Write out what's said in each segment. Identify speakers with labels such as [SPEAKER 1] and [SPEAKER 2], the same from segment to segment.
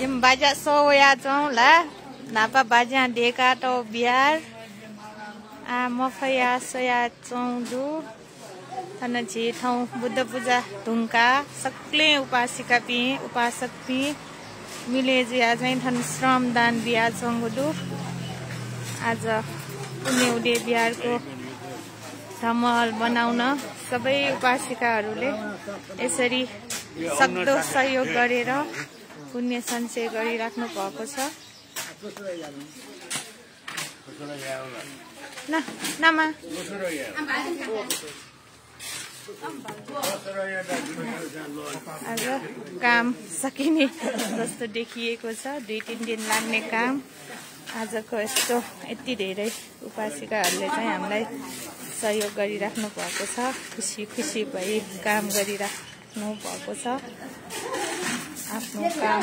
[SPEAKER 1] Yum baca soya chong la napa baca deka to biar mafaya soya chong du ana chi thau buddha puja dhungka sakle upasika pi upasak pi मिले जिया चाहिँ थन श्रमदान बिहा चंगुदु आज पुण्यउदे बिहारको धमहल बनाउन सबै उपासिकाहरूले यसरी सक्दो सहयोग गरेर पुण्य सञ्चय गरिराख्नु भएको छ। न नमा आज काम सकिने जस्तो देखिएको छ। 2-3 दिन लाग्ने काम आजको यस्तो यति धेरै उपासिकाहरूले चाहिँ हामीलाई सहयोग गरिराख्नु भएको छ। खुसी खुसी भई काम गरिराख्नु भएको छ। आफ्नो काम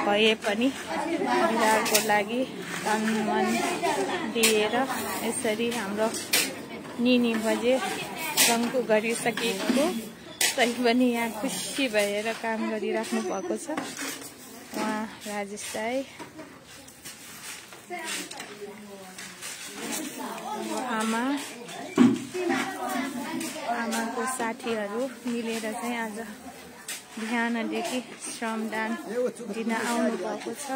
[SPEAKER 1] भए पनि बिहारको लागि तन मन दिएर यसरी हाम्रो निनी बजे रङको गरिसकेको तै पनि यहाँ खुसी भएर काम गरिराख्नु भएको छ। उहाँ राजेश दाई आमाको साथीहरू मिलेर चाहिँ आज बिहानदेखि श्रमदान दिन आउनु भएको छ।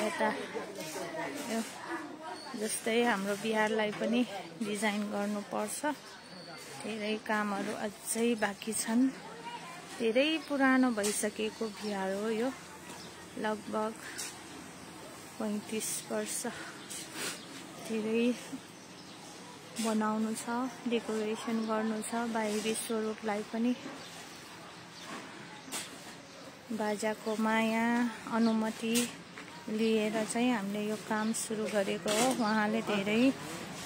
[SPEAKER 1] यता जस्तै हाम्रो बिहारलाई पनि डिजाइन गर्नुपर्छ। धेरै कामहरू अझै बाँकी छन्। धेरै पुरानो भइसकेको बिहार हो यो, लगभग 35 वर्ष। धेरै बनाउनु छ, डेकोरेसन गर्नु छ। बाहिरी स्वरूपलाई पनि बाजाको माया अनुमति लिएर चाहिँ हामीले यो काम सुरु गरेको हो। उहाँले धेरै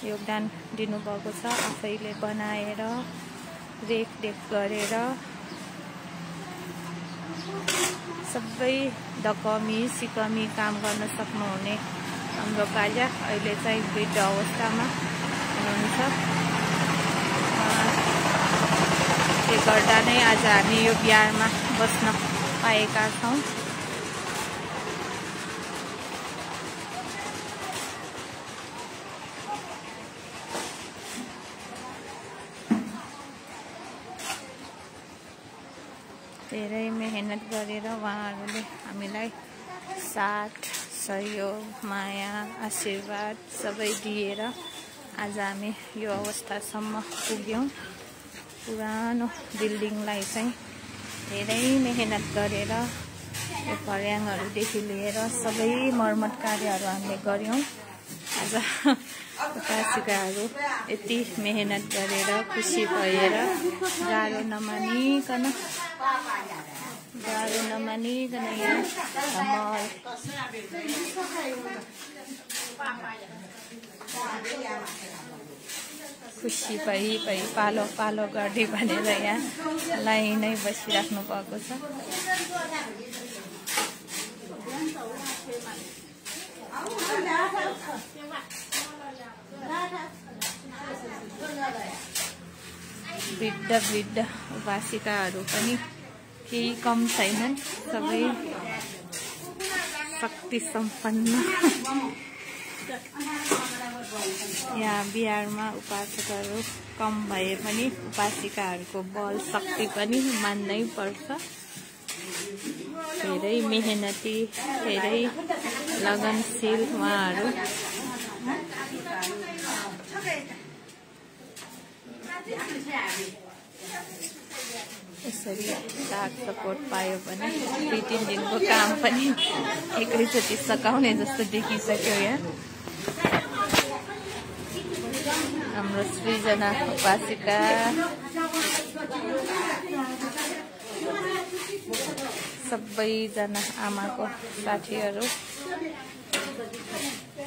[SPEAKER 1] योगदान दिनुभएको छ। आफैले बनाएर रेखदेख गरेर सबै दकमी सिकमी काम गर्न सक्नुहुने हाम्रो बाजा अहिले चाहिँ वृद्ध अवस्थामा हुनुहुन्छ। त्यसले गर्दा नै आज हामी यो बिहारमा बस्न पाएका छौँ। धेरै मेहनत गरेर उहाँहरूले हामीलाई साथ सहयोग माया आशीर्वाद सबै दिएर आज हामी यो अवस्थासम्म पुग्यौँ। पुरानो बिल्डिङलाई चाहिँ धेरै मेहनत गरेर यो पर्याङहरूदेखि लिएर सबै मर्मत कार्यहरू हामीले गर्यौँ। आज उपासिकाहरू यति मेहनत गरेर खुसी भएर गाह्रो नमानिकन यहाँ धमहल खुसी भई पालो पालो गर्ने भनेर यहाँ लाइनै बसिराख्नु भएको छ। वृद्ध उपासिकाहरू पनि केही कम छैनन्, सबै शक्ति सम्पन्न। यहाँ बिहारमा उपासकहरू कम भए पनि उपासिकाहरूको बल शक्ति पनि मान्नै पर्छ। धेरै मेहनती, धेरै लगनशील उहाँहरू। यसरी साथ सपोर्ट पायो भने 2-3 दिनको काम पनि एकैचोटि सकाउने जस्तो देखिसक्यो। यहाँ हाम्रो सृजना उपासिका सबैजना आमाको साथीहरू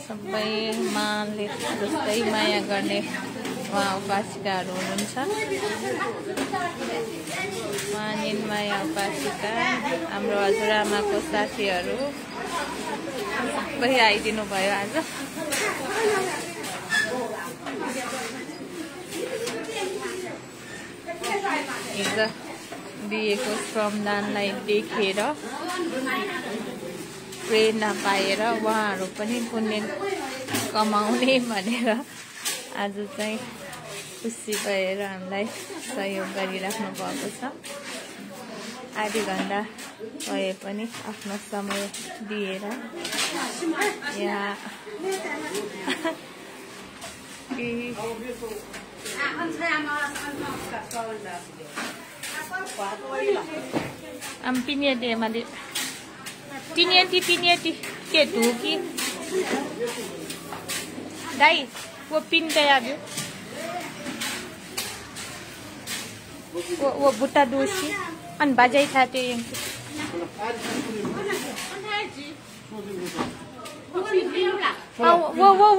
[SPEAKER 1] सबै माले जस्तै माया गर्ने उहाँ उपासिकाहरू हुनुहुन्छ। मानिन माया उपासिका हाम्रो हजुरआमाको साथीहरू सबै आइदिनु भयो आज। हिजो दिएको श्रमदानलाई देखेर प्रेरणा पाएर उहाँहरू पनि पुण्य कमाउने भनेर आज चाहिँ खुसी भएर हामीलाई सहयोग गरिराख्नु भएको छ। आधी घण्टा भए पनि आफ्नो समय दिएर यहाँ पिनियटी के ढूकी दाई वो पिन गया भी वो बुट्टा दोषी अन बजाई था ते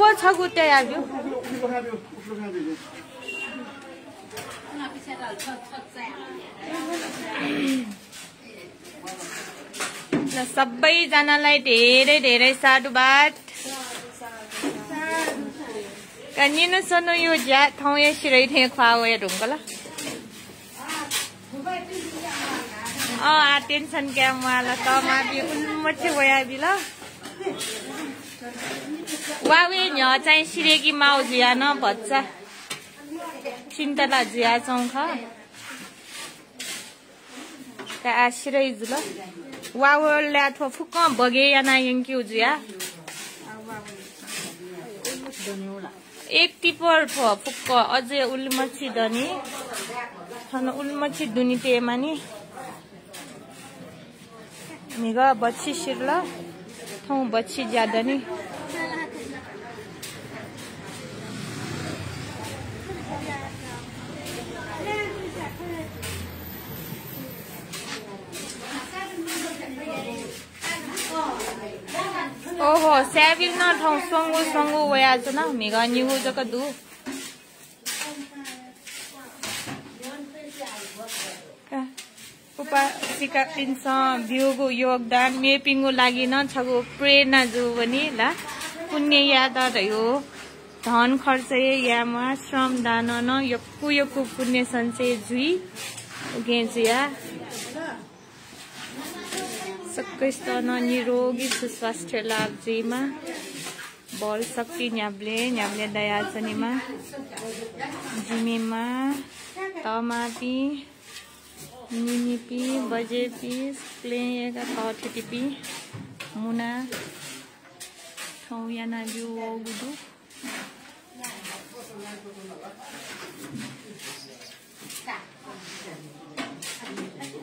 [SPEAKER 1] वो छगुटे आयो सबैजनालाई धेरै धेरै साधुवाद। कनिन सोनो यो ज्या ठाउँ यसरी थे खुवाए ढुङ्गला टेन्सन क्या मलाई त माबी उन्मचे भया बिला वावे न्य चाहिँ सिरेकी माउ जिया न बच्चा चिन्तला जिया चौख का आश्रय जुल वावल्या थो फुक बगे याना यंकी उजिया एक टिपर फुक अझै उल्मची दनी छन उल्मची दुनी ते मानी निगा बच्ची शिरला थौ बच्ची ज्यादा नि ओहो सेविल न थौ संगु वया छ न मिगा निगु जक दु उपासिका पिन्सा भ्यूगु योगदान मेपिङको लागि न छगु प्रेरणा जो पनि ला पुण्य याद रह्यो धन खर्च यामा श्रम दान न यक्कु पुण्य संचय जुई उगेजिया सक्कैस्त न निरोगी सुस्वास्थ्य लाभ जीमा बल शक्ति न्याब्ले दया जनिमा जिमेमा तमापी निनिपी बजेपी प्लेगा कठिटिपी मुना ठौयाना जो गुदु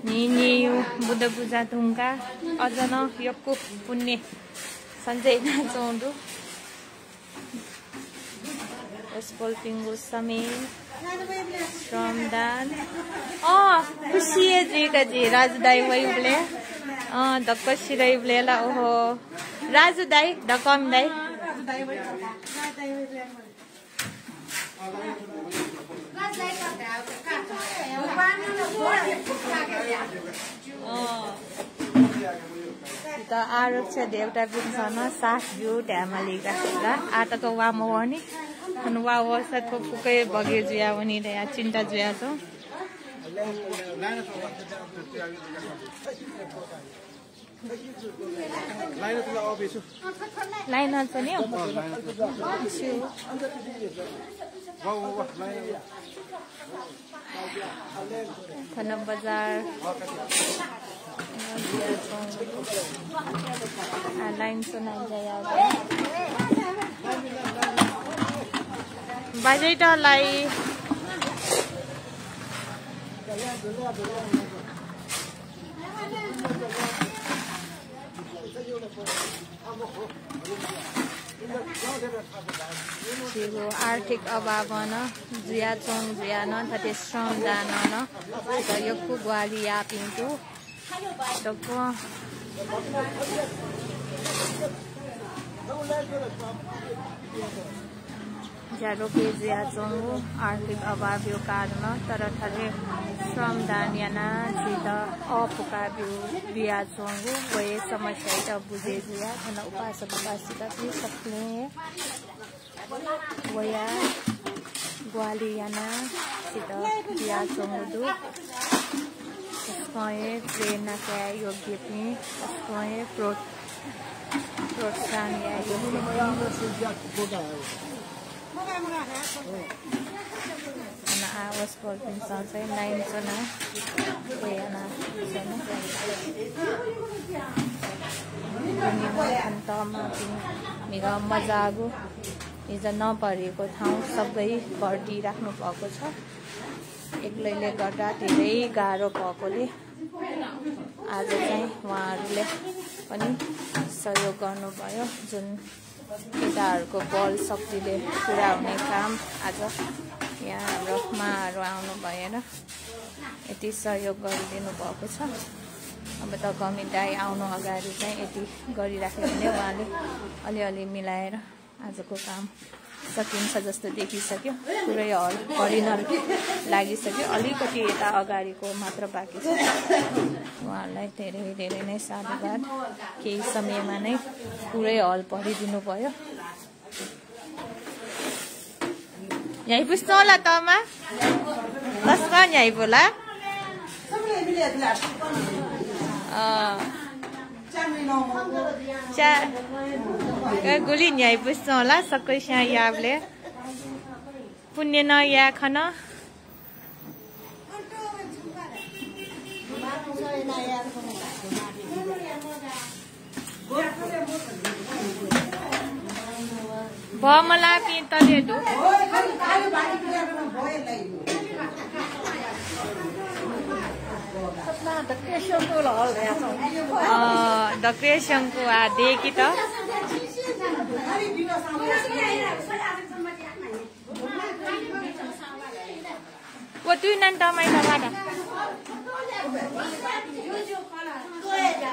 [SPEAKER 1] नि बुद्ध पूजा तुंगा अजन यक्कु पुण्य सञ्चय चौंडु स्पोल पिंगु समय श्रमदान खुशी जी का जी राजू दाई वही बोले धक्क सिराई बोले ला ओहो राजू दाई धक्कम दाई त आरक्ष देवता पिन्छन साथ जो ढ्यामालिका आता त वामो हो नि अनि वा वर्षा थोपुकै बगे जुया पनि यहाँ चिन्ता जुया छ लाइन छ नि थन बजार लाइन सुनाइ जाया बाजेटालाई आर्थिक अभाव न जुया चोङ जुया न तते श्रम दान न यक्कु ग्वाली या पिन्टु दक्को जाडोके जुया चोङु आर्थिक अभाव यो कारण तर थले श्रम दान याना जित अपुका बिया चोङु वये समस्या त बुझे जुया थन उपासक उपासिका पनि सक्ने वया Gualiana, sida dia songudu. Sesuai trena kayak yogi ni, sesuai protsan ya yogi. Anak awas polpin saya 9 sana, Gualiana sana. Ini antama मेरा मजाको हिजो नपरेको ठाउँ सबै भरिदिइराख्नु भएको छ। एक्लैले गर्दा धेरै गाह्रो भएकोले आज चाहिँ उहाँहरूले पनि सहयोग गर्नुभयो। जुन केटाहरूको बल शक्तिले पुरा हुने काम आज यहाँ हाम्रो माहरू आउनु भएर यति सहयोग गरिदिनु भएको छ। अब त गमित दाइ आउनु अगाडि चाहिँ यति गरिराख्यो भने उहाँले अलिअलि मिलाएर आजको काम सकिन्छ जस्तो देखिसक्यो। पुरै हल भरिन लागिसक्यो। अलिकति यता अगाडिको मात्र बाँकी छ। उहाँलाई धेरै धेरै नै साधुवाद। केही समयमा नै पुरै हल भरिदिनु भयो। यही बुझ्नु होला तमा लस्का यही बोला गुली न्याय बुझ्नु होला सबै यहाँ याबले पुण्य न या खन भमला पि तलेदु डक्रेशंको आ देखि त वो तु नन टमाटर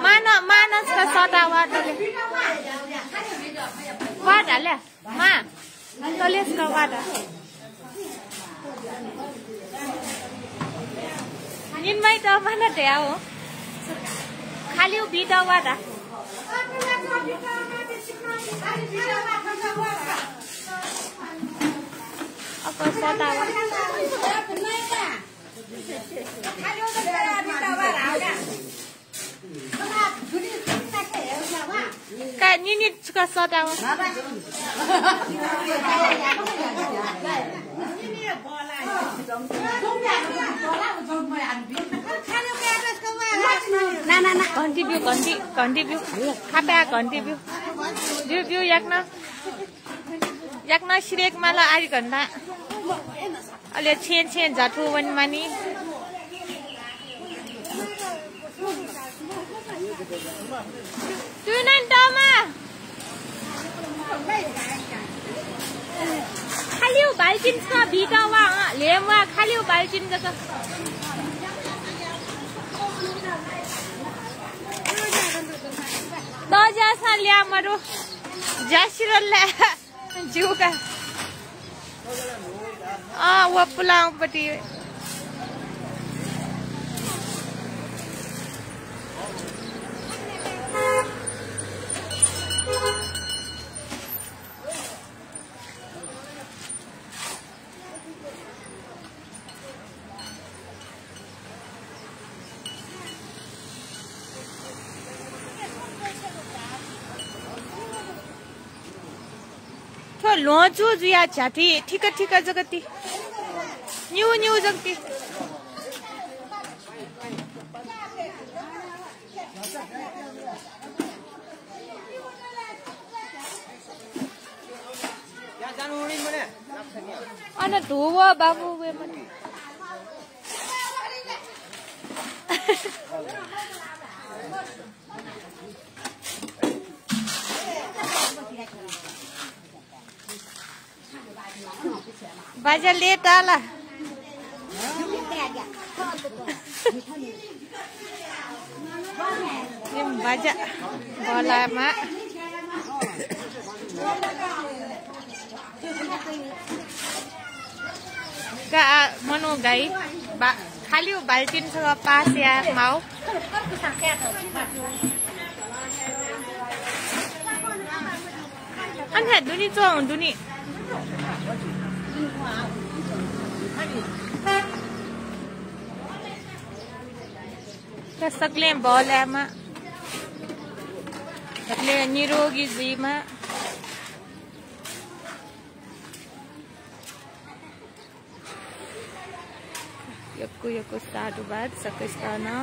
[SPEAKER 1] वाडा मानस का सटा वाडले वाडाले मा तलेस का वाडा निन्मै त माना त्यहाँ हो खाली बिदा वाडा अब सता का निनी का सता Contribute. Kata contribute. Review yakna shirek mala ari ganda. Ale chen jatu wan mani. Tunan tama. Khaliu balchin sa bita wa lemwa khaliu balchin ka दजासा ल्या मरो जासिरले जुका वो पुलाउपट्टि लोचू जुया छाती ठीक जगती न्यू जगती अन धुवा बाबू वे मने बाजा लेट आला बाजा बोलामा का मनो गाई खाली बाल्टिन सँग पास या माउ अन्त दुनी चो दुनी सकले भल्यामा सकले निरोगी जीमा यको साधुवाद सकस्ताना